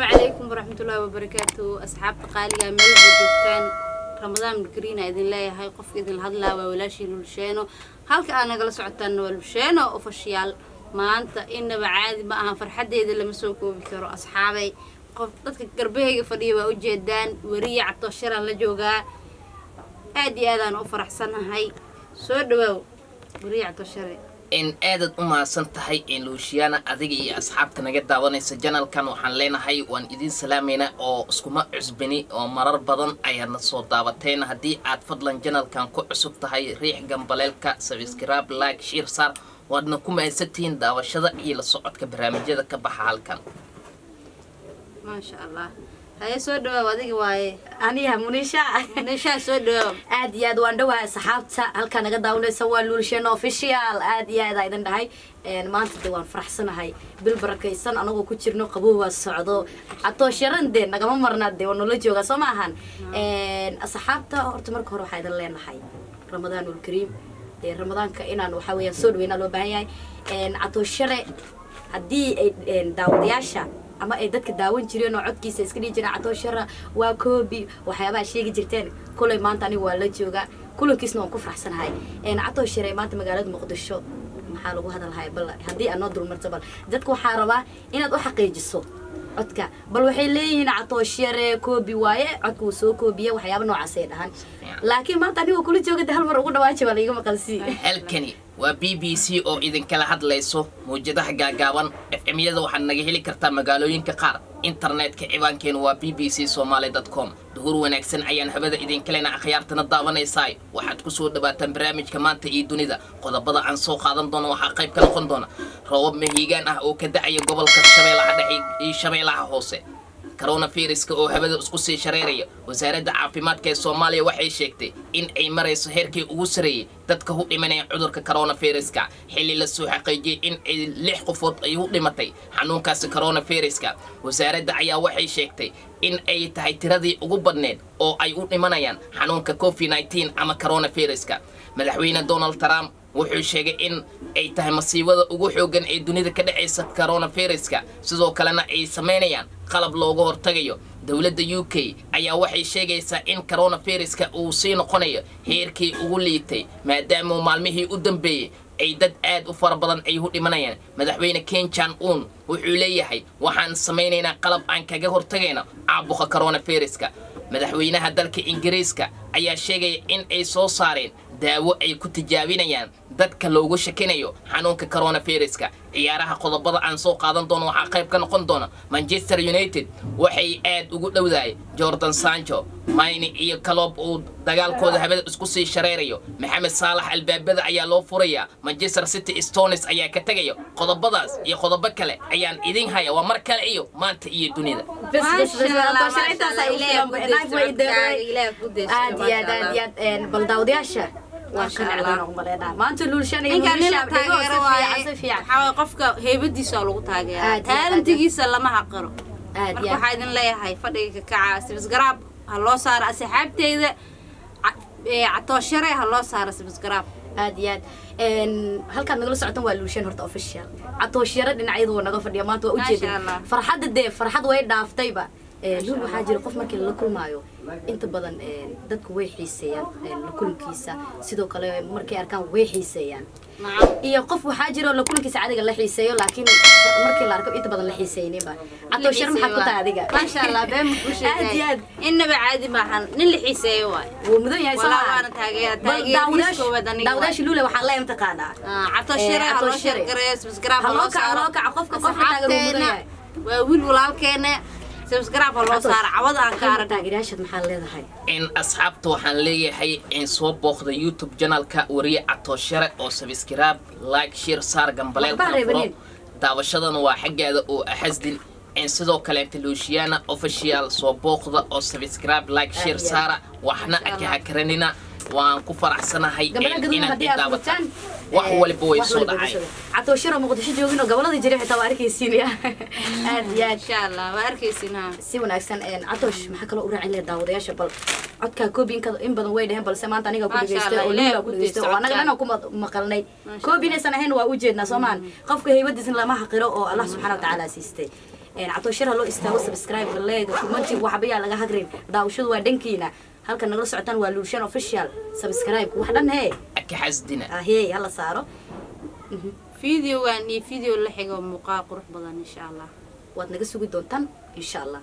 Calaykum waraxmatullaahi wabarakaatu, asxaabta qaaliga meel walba joogtaan, Ramadaan kariina idin leeyahay. Qof idin hadlaa waa walaashii Lulsheeno, halka aad nagala socotaanna waa Lulsheeno Official. Maanta inaba caadi ma ahan, farxaddeeda lama soo koobi karo asxaabay. Qof dadka garbahayga fadhiya waa ujeedaan, weriye Catoosharaan la joogaa, aad iyo aadaan u faraxsanahay. Soo dhawaaw weriye Catooshare. In aadaad u mahadsan tahay Luushiyaana, adiga iyo asxaabta naga daawanaysa janalkan waxaan leenahay waan idin salaameynaa oo iskuma cusbini oo marar badan ayaadna soo daawateen. Haddii aad fadlan janalkan ku cusub tahay, riix gambaleelka, subscribe, like, share saar. Waadna ku mahadsantihiin daawashada iyo la socodka barnaamijyada ka baxa halkan. Maasha Allah, haye soo dhawaaw adiga waaye. Aniga Munisha. Munishaa, soo dhawaaw. Aad iyo aad waan dhawahay asxaabta halkaa naga daawanaysa, waa Luulsheen Official. Aad iyo aad aa idin dhahay, maanta de waan faraxsanahay, bil barakaysan anagoo ku jirno, qabowaa socdo, Catoosharan dee nagama marnaa, dee waa noola joogaa, soo ma ahan? Asxaabta horta marka hore waxaa idin leenahay Ramadaanul Kariim. Dee Ramadaanka inaan waxaa weeyaan soo dhaweynaa loo baahan yahay. Catooshare haddii ay daawadayaasha ama ay dadka daawan jireen oo codkiisa iska dhihi jireen Catooshara waa koobi, waxyaabaha sheegi jirteen, kulay maanta aniga waa la joogaa, kulankiisna waan ku faraxsanahay. Catooshare, maanta magaalada Muqdisho maxaa lagu hadalhaya? Bal haddii aad noo dulmarto, bal dadka waxaa rabaa inaad u xaqiijiso codka. Bal waxay leeyihiin Catooshare koobi waaye, codka wuu soo koobiye, waxyaaba noocaas ay dhahan, laakiin maanta anigoo kula jooga de hal mar ugu dhawaaji baa laiga maqalsii. Halkani waa BBC oo idinkala hadlayso mawjadaha gaagaaban FM-yada. Waxaad naga heli kartaa magaalooyinka qaar, internetka ciwaankeenu waa bbcsomaly.com. Duhur wanaagsan ayaan habada idinkalena akhyaartana daawanaysaay. Waxaad kusoo dhawaataan barnaamijka Maanta iyo Dunida. Qodobada aan soo qaadan doono waxaa qayb ka noqon doona roobab mahiigaan ah oo ka dacaya gobolka Shabeellaha Dhexe iyo Shabeellaha Hoose, coronaviruska oo hawada isku sii shareeraya. Wasaaradda caafimaadka ee Soomaaliya waxay sheegtay in ay marayso heerkii ugu sareeyey dadka u dhimanaya cudurka coronaviruska, xilli lasoo xaqiijiyey in ay 6 qofood ay u dhimatay xanuunkaasi coronaviruska. Wasaaradda ayaa waxay sheegtay in ay tahay tiradii ugu badneed oo ay u dhimanayaan xanuunka COVID 19 ama coronaviruska. Madaxweyne Donald Trump wuxuu sheegay in ay tahay masiibada ugu xooggan ee dunida ka dhacaysa coronaviruska, sidoo kalena ay samaynayaan qalab looga hortagayo. Dowladda UK ayaa waxay sheegaysaa in coronaviruska uu sii noqonayo heerkii ugu liitay, maadaama maalmihii u dambeeyey ay dad aad u fara badan ay u dhimanayaan. Madaxweyne Ken Jan Un wuxuu leeyahay waxaan samaynaynaa qalab aan kaga hortagayno caabuqa coronaviruska. Madaxweynaha dalka Ingiriiska ayaa sheegaya in ay soo saareen daawo ay ku tijaabinayaan dadka loogu shakinayo xanuunka coronaviruska. Ciyaaraha qodobada aan soo qaadan doono waxaa qayb ka noqon doona Manchester United waxay aad ugu dhowdahay Jordan Sancho, Mayni iyo Calob uu dagaalkooda habada isku sii shareerayo, Maxamed Saalax albaabada ayaa loo furayaa, Manchester City Stones ayaa ka tegaya. Qodobadaas iyo qodobo kale ayaan idin haya. Waa mar kale iyo Maanta iyo Dunida. Bas bas bas, Catoosharan intaas ay u filan. Aad iyo aad, aad iyo aad. Bal daawadayaasha waa qanacdaan ugu maleynaa maanta Luulshan iyo ninkaan nin la Munisha dhigo taageero si waaye. fiican, si fiican. Waxaa waaye qofka heybadiisa waa lagu taageeraa. Aad iyo aad. Taalantigiisa lama xaqiro. Aad marka iyo aad. Waxaa idin leeyahay fadhiga ka kaca, subscribe ha loo saaro asxaabteyda, Catooshare ha loo saaro subscribe. Aad iyo aad. Halkaad nagala socotan waa Luulshan horta Official. Catooshare dhinacyadu waa naga fadhiya maanta, waa Maasha ujeedin Allah. Farxadda dee farxad way dhaaftayba. Luul, waxaa jira qof markii lala kulmaayo inta badan dadku way xiiseeyaan la kulankiisa, sidoo kale markay arkaan way xiiseeyaan. Nacam. Iyo qof waxaa jira oo la kulankiisa adiga la xiiseeyo, laakiin markii la arko inta badan la xiiseyninba. Catooshare, maxaad ku tahay adiga? Maasha Allah, been ma kuu Aad iyo aad. sheegay, innaba caadi maahan, nin la xiiseeyo waay. Wuu mudan yahay, soo Walaa maaha? waana taageera, Bal taageerihiis koowaad aniga waay. daawadayaasha Luule waxaa leeyahay mataqaanaa Catooshare ha loo Catooshare. sheergareeyo, subscribe Ha ha loo loo kaco, saaro. loo kaco, qofka qofka taageer wuu mudan yahay. Waa wiil walaalkeena, subscribe ha loo saaro, cawada aan ka aragno. Taageerayaashaad maxaa leedahay? In asxaabta waxaan leeyahay in soo booqda YouTube janalka wariye Catooshare oo subscribe, like, share saar, gambaleelka Waxba furo. reebanin. Daawashadana waa xaggaada oo axasdin. In sidoo kaleeta Luciana Official soo booqda oo subscribe, like, share Aad iyo aad. saara, waxna aka hakaranina. Waan ku faraxsanahay gabadha gaduudan inaad haddii i aad daawataan, furtaan wax waliba way wax soo waliba way dhacay. soo dhacay. Catooshare oo Muqdisho joogin oo gobolada jiray xitaa waa arkaysiin ya, aad iyo aad. Insha Allah waa arkaysin ha. Si wanaagsan. Catoosh, maxaa kaloo u raacin lahayd daawadayaasha? Bal codkaa koobi in badan way dheheen, balse maanta aniga ku Maasha dhageystay Allah, oo Ilaahay Luula ku ku dhageystay deysto oo anaga codkaa. dhan ku maqalnay. Maasha Koobi inaysan ahayn waa ujeednaa, soo maahan? Qofka haybadiisna lama xaqiro oo Allah subxaana watacaala siistay. Catoosh Yar ha loo istaago, subscribe, leega, commenti, waxba yaa laga hagrin. Daawashadu waa dhankiina. Halka nagala socotaan waa Luushan Official. Subscribe wax dhan hee. Aka xasdina. Ahey, hala saaro. Videogan iyo video la xigo muuqaal qurux badan, insha Allah. Waad naga sugi doontaan, insha Allah.